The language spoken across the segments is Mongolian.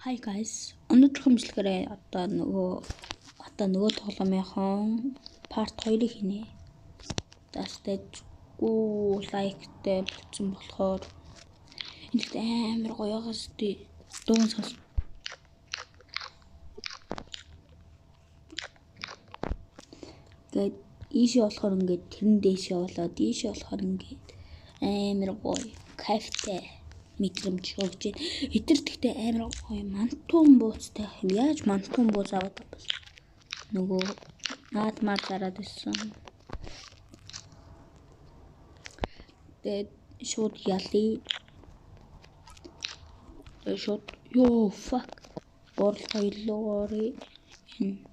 Hi guys. Өнөөдрийн бичлэгээр одоо нөгөө тоглоомынхон part 2-ыг хийнэ. Тастэйгүү лайктай болцсон болохоор энэ ихтэй амар гоё байгаас тий. Дуун сонс. Тэгээд ийшээ болохоор ингээд тэрэн дээшээ болоод ийшээ болохоор ингээд амар гоё кайфтай мэдрэмж өгч байна. Эдгээр тэгтээ амар гоё мантуун бууцтай юм. Яаж мантуун бууз аваад байгаа бол нөгөө наадмаар зараад ирсэн. Тэгээд шууд ялъя. Тэгээд шууд ёо fuck. Борол хоёрлоо орё. Энэ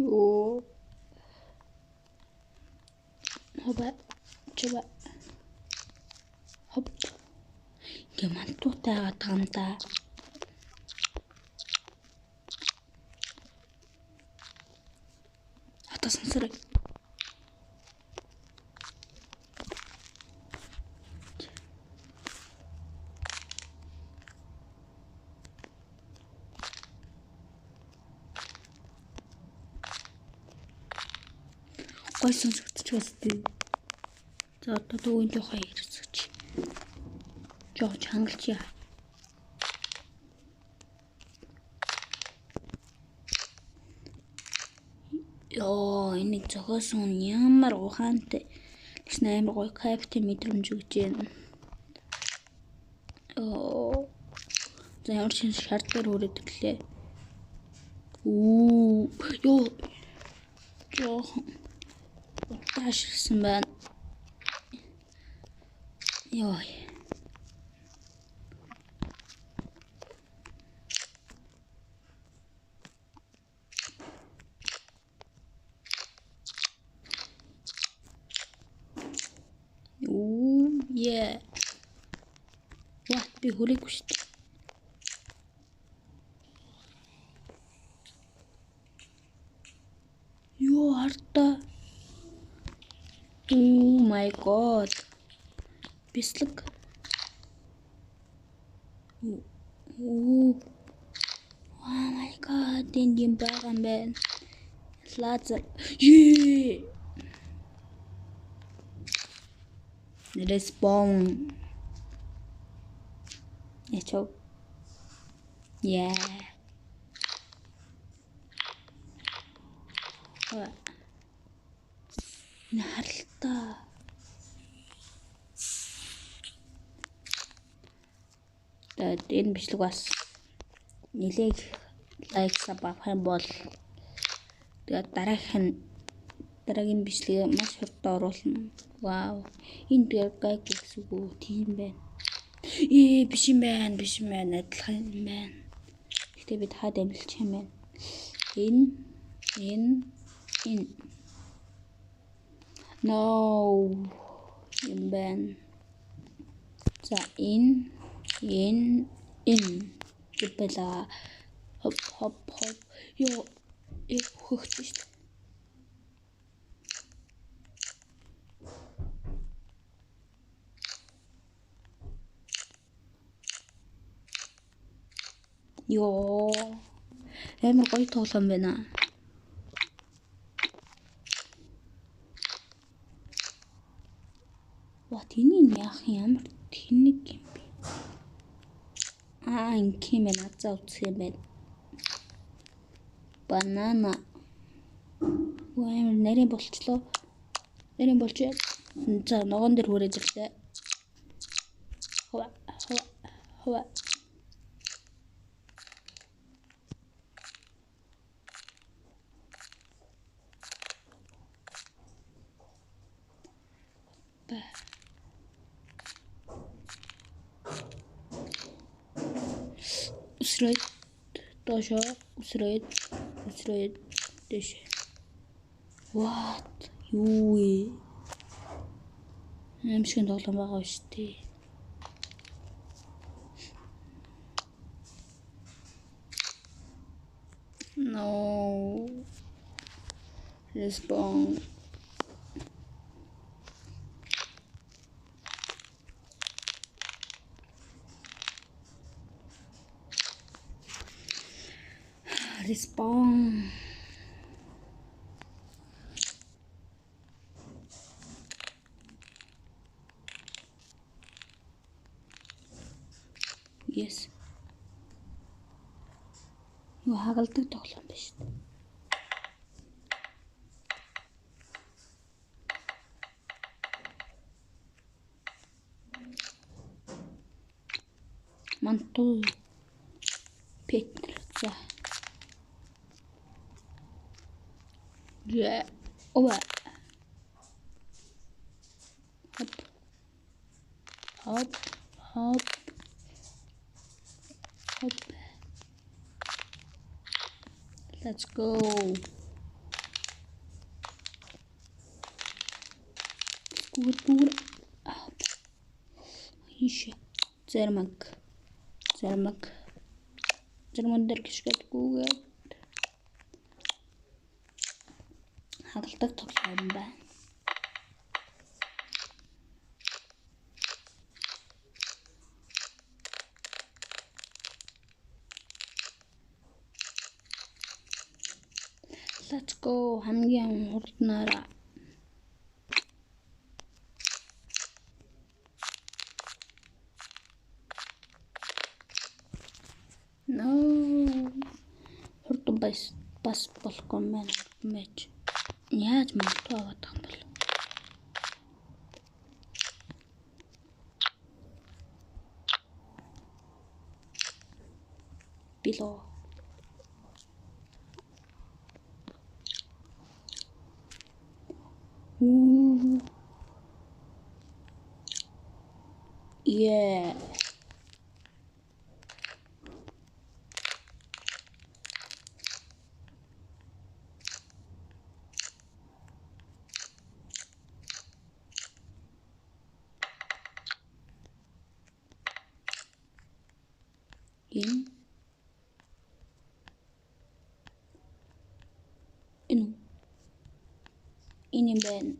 ёо. Хоба чуба. Хоп. Ингээ мантуутай байгаа юм да. Одоо сонсорой. Гой сонсогдчих бас тий. За одоо дүүн жоохон хэрцэж. Жоох чангалчия. Йоо, энийг зохиосон нь ямар ухаантай. Тэгсэн амар гоё кайфтай мэдрэмж өгч байна. Йоо. За ямар ч шар дээр хүрээд ирлээ. Үү. Йоо. Жохон удаашрсан байна. Йоо. Үу, yeah. What би хүрээгүй шүү дээ. Йоо, хартаа. Oh my god. Бислэг. Оо. Oh my god, энэ юм байгаа юм байна. Лазер. Ее. Respawn. Ячоо. Yeah. Энэ харалтаа. Тэгээд энэ бичлэг бас нэлээх лайк sub авах юм бол тэгээд дараагийн бичлэгээ маш хурдан оруулна. Вау. Энэ тэгээд гайгүй гэсэн үг үү? Тийм байна. Ээ, биш юм байна, биш юм байна. Адилхан юм байна. Гэхдээ бид хаад амилчих юм байна. Энэ энэ энэ No юм байна. За энэ энэ энэ гэвэл хоп хоп хоп ёо яг хөгч шүү дээ. Ёо. Амар гоё тоглоом байна. What энийг яах юм ямар тэнэг юм бэ? Аа ингэх юм байна. За үзэх юм байна. Банана. Амар нарийн болчлоо. Нарийн болчих. За ногоон дээр хүрээж ирлээ. Хова хова хова. Өсрөөд доошоо өсрөөд өсрөөд дээш. What? Юу вэ? Аим шиг тоглоом байгаа шүү дээ. No. Respawn. Respawn. Yes. Юу хагалдаг тоглоом биш үү? Манту Петр за. Yeah. Ова. Хоп. Хоп. Хоп. Хоп. Let's go. Гүр гүр. Хийш. Зэрмаг. Зэрмаг. Зэрмаг дээр гიშгээд гүгээд хагалдаг тоглоом байна. Let's go. Хамгийн хурднаараа. No. Хурдан бас болохгүй юм байна. Мэж. Яаж манту аваад байгаа юм бол? Било. Ooh. Yeah. Энэ энэ энэ юм байна.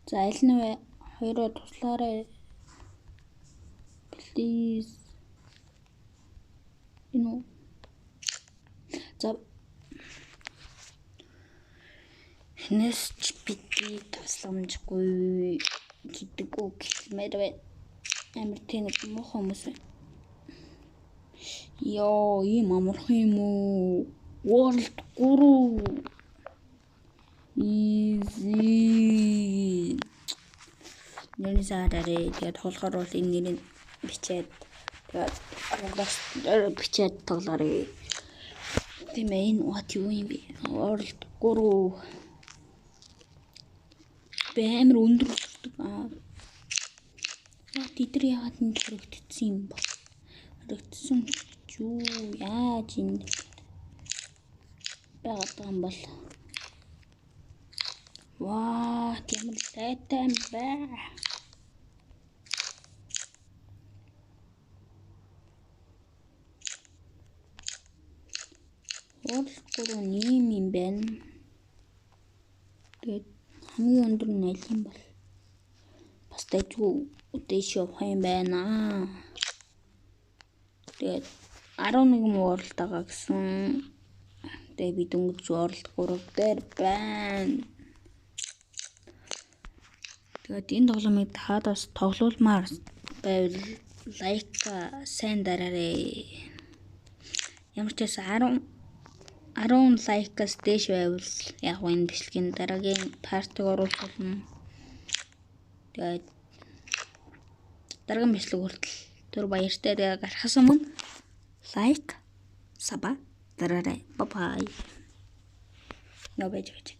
За аль нь вэ? Хоёроо туслаарай. Please. Энэ үү? За хинээс ч бидний тусламжгүй гэдэг үг хэлмээр байна. Амар тэнэг муухай хүмүүс байна. Йоо, ийм амархан юм уу? World 3. Easy. Нэрний саараарэ. Тэгээд тоглохоор бол энэ нэрийг бичээд тэгээд Roblox бичээд тоглоорой. Тийм ээ, энэ what юу юм бэ? World 3. Би амар өндөр өсдөг. Аа. Тэд нар яагаад энд хоригдсон юм бэ? Хоригдсон юу? Яаж энэ байгаад байгаа юм бол? Ваа, ямар лайтай юм бэ? World 3 ийм юм байна. Тэгээд хамгийн өндөр нь аль юм бол? Бас дайггүй дээш явах юм байна. Тэгээд 11 World байгаа гэсэн. Тэгээд би дөнгөж World 3 дээр байна. Тэгээд энэ тоглоомыг дахиад бас тоглуулмаар байвал лайк сайн дараарай. Ямар ч байсан 10 лайкаас дээш байвал яг энэ бичлэгийн дараагийн партыг оруулах болно. Тэгээд дараагийн бичлэг хүртэл түр баяртай. Тэгээд гарахаас өмнө лайк, саба дараарай. Bye bye. Нөө байж.